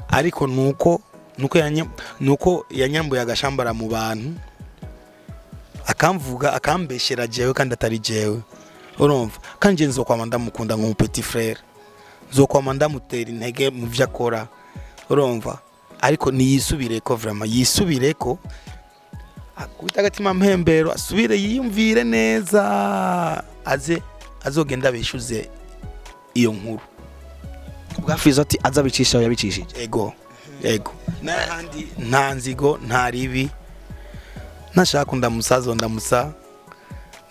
ariko nuko yanyambuye agashambara mu bantu, akamvuga, akambeshera jewe kandi atari jewe, urumva? Kandi je nzokwama ndamukunda nk'umu petit frère, nzokwama ndamutera intege mu vyo akora, urumva? Ariko niyisubireko vraiment, yisubireko, akubita agatima mpembero, asubire yiyumvire neza, aze azogenda abeshuze iyo nkuru. Bwa Fizo ati azabicisha aho yabicishije. Ego, ego, n'ahandi nta nzigo, nta ribi. Nashaka ndamusa ndamusa,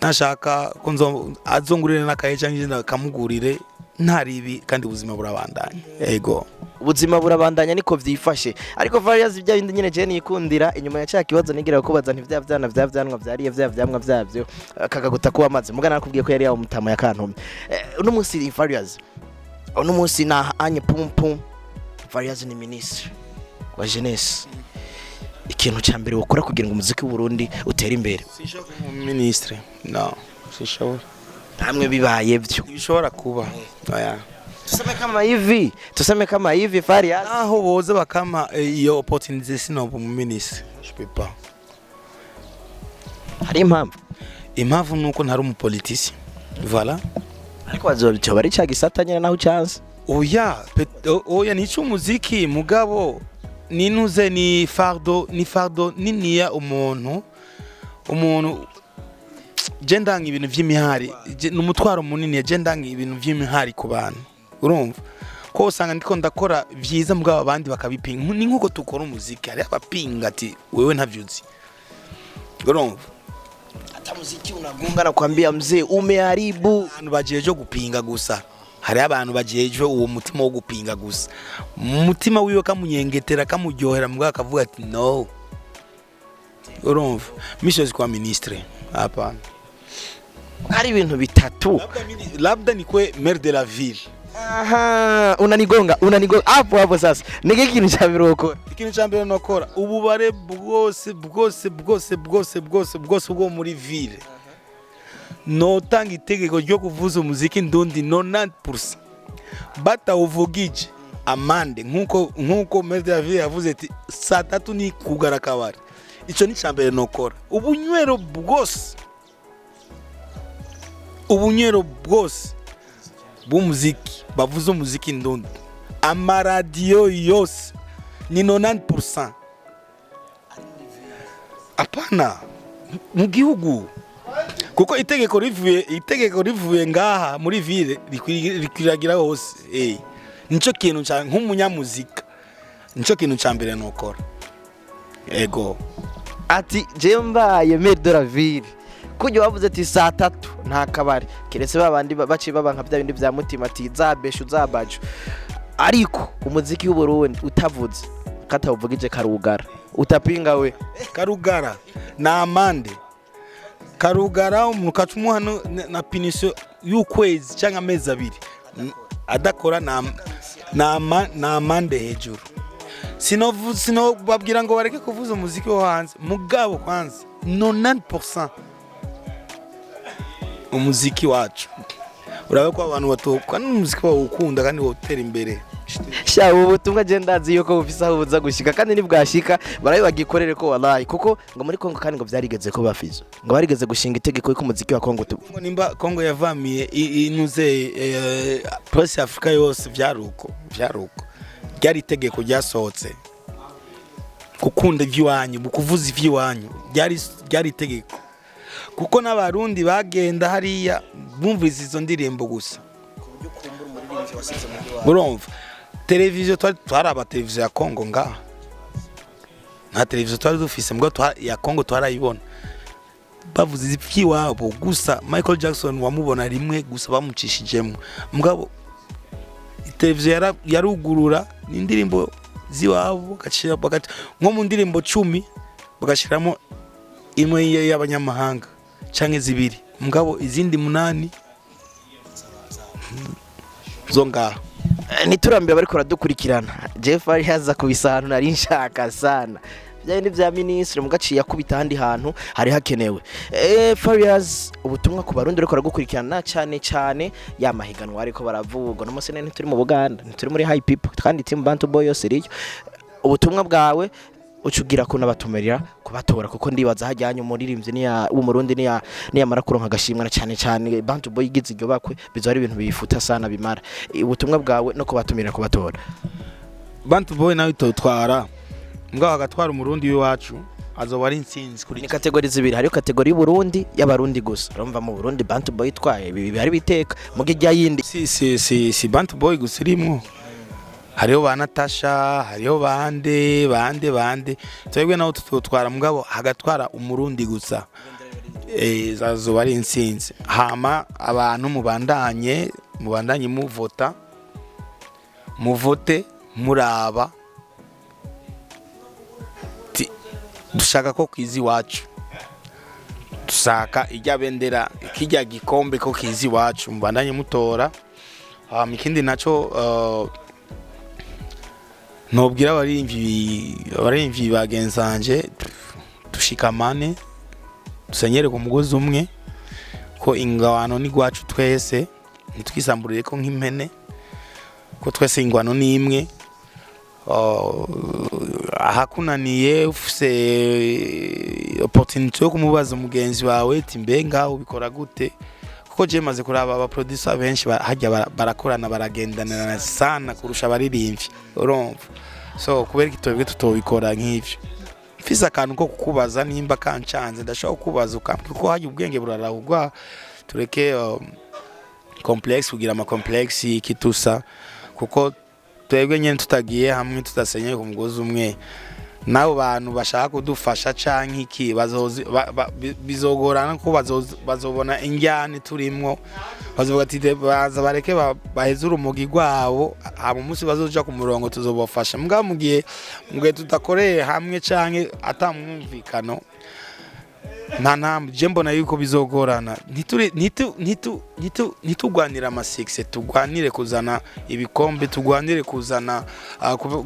nashaka ko azongurire n'akaye cyangwa ndakamugurire, nta ribi, kandi ubuzima burabandanya, ego. Ubuzima burabandanya, niko vyifashe. Ariko Farious, ibya bindi nyene je nikundira inyuma ya cya kibazo nigira kubaza nti vya vyana vya vyanwa vyariye vya vyamwa vyavyo kakaguta kuba amazi, mugana nakubwiye ko yari yawo mutama yakantumye. Uno munsi Farious, uno munsi na anye pum pum, Farious ni ministre wa jeunesse, ikintu cya mbere wakora kugira ngo umuziki w'u Burundi utere imbere? Sinshobora kuba ministre, no, sinshobora. Hamwe bibaye byo. Ntibishobora kuba, oya. Tuseme kama hivi Farious. Naho boza bakampa iyo opportunity, sinoba umuminisitiri, je peux pas. Hari impamvu? Impamvu nuko ntari umupoliticien, voilà. Ariko bazobico bari ca gisata nyene naho ucanse. Oya, oya, nico umuziki, mugabo ninuze ni fardeau niniya. Umuntu je ndanga ibintu vy'imihari. Ni umutwaro munini. Je ndanga ibintu vy'imihari ku bantu, urumva ko usanga ndiko ndakora vyiza, mugabo abandi bakabipinga. Ni nkuko tukora umuziki, hari abapinga ati wewe ntavyuzi, urumva. Hata muziki unagonga na kuambia mzee umeharibu. Abantu bajeje gupinga gusa, hariho abantu bajejwe uwo mutima wo gupinga gusa. Umutima wiwe kamunyengetera, kamuryohera, mugabo akavuga ati no. Urumva, mishozi kwa ministre, hapana. Hari ibintu bitatu. Labda nikwe maire de la ville. Aha, unanigonga, unanigonga hapo hapo. Sasa niki kintu cya mbere ukora? Ikintu cya mbere nokora, ububare bwose bwose bwose bwose bwose bwose bwo muri ville, notanga itegeko ryo kuvuza umuziki ndundi 90%. Batawuvugije, amande, nkuko maire de la ville yavuze ati saa tatu ni kugara akabari. Ico ni cya mbere nokora. Ubunywero bwose, ubunywero bwose bw'umuziki bavuza umuziki ndundi, amaradiyo yose ni 90%. Apana mu gihugu, kuko itegeko rivuye ngaha muri ville rikwiragira hose. Nico kintu ca nk'umunyamuzika, nico kintu ca mbere nokora, ego. Ati je mbaye maire de la ville, kujya wavuze ati saa tatu nta kabari, keretse babandi baciye baba nka bya bindi bya mutima ati zabesha uzabajo, ariko umuziki w'u Burundi utavuze katawuvugije karugara, utapinga we? Karugara na amande, karugara umuntu kacumuha na punition y'ukwezi cyangwa amezi 2 adakora, na amande hejuru. Sino babwira ngo bareke kuvuza umuziki wo hanze, mugabo kwanza 90% umuziki wacu. Urabe ko abantu bato kandi umuziki bawukunda kandi wotera imbere. Sha, ubu butumwa je ndazi yuko bufise aho buza gushika, kandi nibwashika barabe bagikorere ko, wallahi, kuko ngo muri Kongo kandi ngo vyarigeze ko bafizo ngo barigeze gushinga itegeko yuko umuziki wa Kongo tu Kongo, nimba Kongo yavamiye inuze presse Afrika yose, vyaruko ryari itegeko ryasohotse. Gukunda ivy'iwanyu, kuvuza ivy'iwanyu, ryari itegeko, kuko n'Abarundi bagenda hariya bumvise izo ndirimbo gusa. Urumva, televiziyo twaraba televiziyo ya Kongo ngaha, nta televiziyo twari dufise mbwa ya Kongo, twarayibona bavuze ivy'iwabo gusa. Michael Jackson wamubona rimwe gusa bamucishijemo, mugabo televiziyo yarugurura n'indirimbo z'iwabo, bagashira nko mu ndirimbo 10 bagashiramo imwe y'abanyamahanga canke zibiri, mugabo izindi munani zo ngaha. Ntiturambiwe bariko baradukurikirana. Jeff ari haza kubisa ahantu nari nshaka sana bya bindi bya minisitiri, mugaciye akubita ahandi hantu hari hakenewe. Farious, ubutumwa ku Barundi ariko baragukurikirana, cyane cyane ya mahiganwa ariko baravugwa no munsi. Ntituri mu Buganda, ntituri muri high people, kandi team Bantu Boy yose iriyo. Ubutumwa bwawe ucugira ko nabatumirira kubatora, kuko ndibaza hajyanye umuririmbyi niya w'Umurundi niya niyamara kuronka agashimwa, na cyane cyane Bantu Boy igize iryo bakwe, bizo ari ibintu bifuta sana bimara. Ubutumwa bwawe no kubatumira kubatora. Bantu Boy nawe itotwara, mugabo agatwara Umurundi w'iwacu, azoba ari intsinzi kuri Ni catégories zibiri: hariyo catégorie y'Uburundi, y'Abarundi gusa. Urumva mu Burundi Bantu Boy itwaye ibi bihari biteka muga ijya yindi. Si Bantu Boy gusa irimwo, hariho ba Natasha, hariho bande bande bande. Twebwe naho tutotwara, mugabo hagatwara Umurundi gusa, zazoba ari intsinzi. Hama abantu mubandanye muvota, muvote muraba dushaka ko kizi iwacu, dushaka ijya bendera kijya gikombe ko kizi iwacu. Mubandanye mutora. Hama ikindi naco, nobwira abarimvyi bagenzanje, dushikamane, dusenyere ku mugozi umwe. Ko ingwano ni gwacu twese, ntitwisamburire ko nk'impene, ko twese ingwano ni imwe. Oh, ahakunaniye ufise opportunity yo kumubaza mugenzi wawe ati: "Mbe ngaho ubikora gute?" Kuko je maze kuraba aba producer benshi hajya barakorana, baragendanana sana kurusha abaririmbyi, urumva? So kubera iki twebwe tutobikora nk'ivyo? Mfise akantu ko kukubaza, nimba kancanze ndashobora kukubaza ukambwira, kuko hajya ubwenge burarahugwa. Tureke complexe, kugira ama complexe ikitusa, kuko twebwe nyene tutagiye hamwe, tudasenyeye ku mugozi umwe, n'abo bantu bashaka kudufasha canke iki bizogorana, ko bazobona injyane turimwo, bazovuga ati: "Baza bareke baheze urumogi rwabo, hama umunsi bazoja ku murongo tuzobafasha." Mugabo mu gihe tudakoreye hamwe canke ata mwumvikano, nta ntambwe, je mbona yuko bizogorana. Ntituri ntitu ntitu ntitu ntitugwanire ama succès, tugwanire kuzana ibikombe, tugwanire kuzana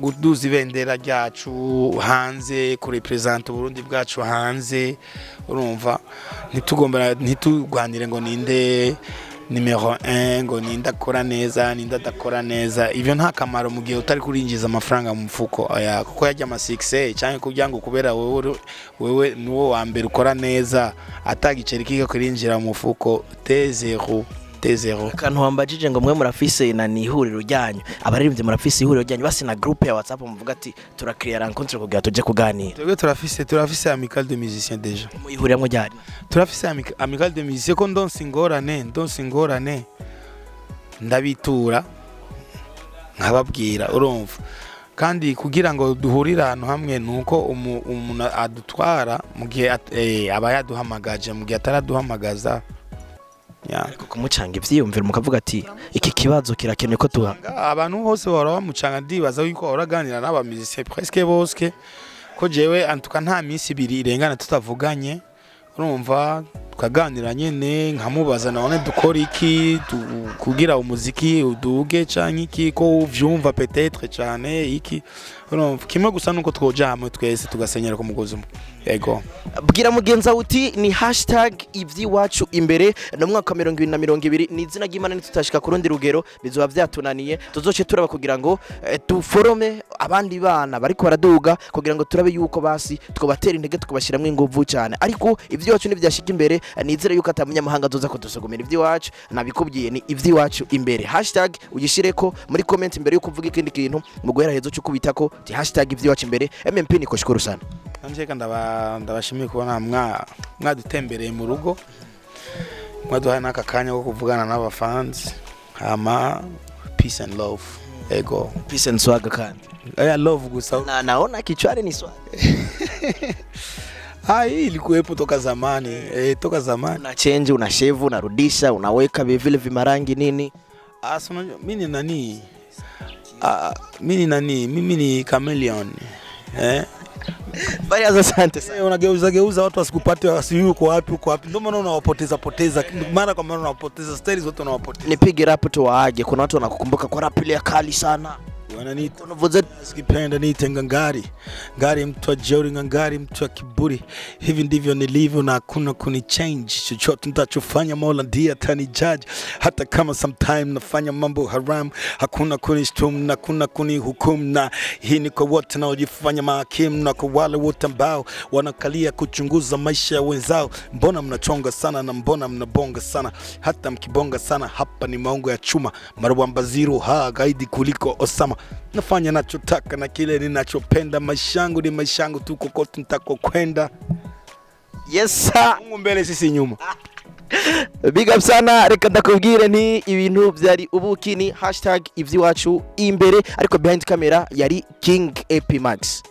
kuduza ibendera ryacu hanze, kurepresenta Uburundi bwacu hanze, urumva? Ntitugomba, ntitugwanire ngo ninde nimero 1, ngo ninde akora neza, ninde adakora neza. Ivyo nta kamaro mu gihe utari kurinjiza amafaranga mu mufuko. Oya, kuko yajya ama succès cyangwa kugira ngo kubera wewe nuwo wa mbere ukora neza, atagiceri kiko kurinjira mu mufuko, T0 T0. Akantu wambajije ngo mwe murafise na ni ihuriro ryanyu, abaririmbyi murafise ihuriro ryanyu, basi na groupe ya WhatsApp muvuga ati turakiriya rencontre kugira tuje kuganira? Twebwe turafise amicale de musiciens déjà. Muyihuriramwo ryari? Turafise amicale de musiciens, ko ndonse ingorane ndabitura nkababwira, urumva? Kandi kugira ngo duhurire ahantu hamwe nuko umuntu adutwara mu gihe aba yaduhamagaje, mu gihe ataraduhamagaza ya. Ariko kumucanga ivyiyumviro mukavuga ati iki kibazo kirakenewe ko tuha Abantu bose bahora bamucanga, ndibaza yuko bahora aganira n'aba musiciens presque bose, ko jewe antuka nta minsi 2 irengana tutavuganye, urumva? Tukaganira nyene, nkamubaza: "None dukora iki kugira umuziki uduge canke iki, ko uvyumva peut-être cane iki?" Urumva, kimwe gusa nuko twoja hamwe twese tugasenyera ku mugozi umwe, yego. Bwira mugenzi wawe uti ni #Ivy'iwacuImbere no mwaka wa 2020. Ni izina ry'Imana, nitutashika ku rundi rugero bizoba vyatunaniye. Tuzoce turaba kugira ngo duforome abandi bana bariko baraduga, kugira ngo turabe yuko basi twobatera intege, tukabashiramwo inguvu cyane. Ariko ivy'iwacu nivyashika imbere, nizere yuko ata munyamahanga azoza kudusugumira ivy'iwacu. Nabikubwiye, ni ivy'iwacu imbere, hashtag uyishireko muri comment imbere yuko uvuga ikindi kintu. Mu guhera hezo cyo kubitako ti #Ivy'iwacuImbere. MMP, nikushukuru sana. Nanje ndabashimiye kubona mwadutembereye mu rugo, mwaduhaye n'aka kanya ko kuvugana n'abafanzi. Hama peace and love, ego. Peace and swag kandi. Aya love gusa. Na naona kichwani ni swag. Ah, hii ilikuwepo toka zamani, toka zamani. Una change, una shave, unarudisha, unaweka vile vimarangi nini. Ah, si unajua mimi ni nani? Ah, mimi ni nani? Mimi ni chameleon. Eh? Bali, asante sana. Unageuza geuza watu wasikupate, wasijui uko wapi, uko wapi. Ndio maana unawapoteza poteza mara kwa mara, unawapoteza staili zote unawapoteza. Nipige rap tuwaage, kuna watu wanakukumbuka kwa rap ile ya kali sana. Wananiita Unavuza sikipenda niite ngangari ngari, mtu wa jeuri, ngangari, mtu wa kiburi. Hivi ndivyo nilivyo na hakuna kuni change. Chochote nitachofanya Mola ndiye atani judge, hata kama sometime nafanya mambo haram. Hakuna kunishtum na hakuna kunihukumu, na hii ni kwa wote naojifanya mahakimu na kwa wale wote ambao wanakalia kuchunguza maisha ya wenzao. Mbona mnachonga sana na mbona mnabonga sana? Hata mkibonga sana, hapa ni maungo ya chuma. Marwambaziru ha gaidi kuliko Osama. Nafanya nachotaka na kile ninachopenda. Maisha yangu ni maisha yangu tu, kokote nitakokwenda. Yes sir. Mungu mbele, sisi nyuma. Big up sana. Reka ndakubwire nti ibintu byari ubuki, ni #Ivy'iwacuImbere, ariko behind camera yari King AP Max.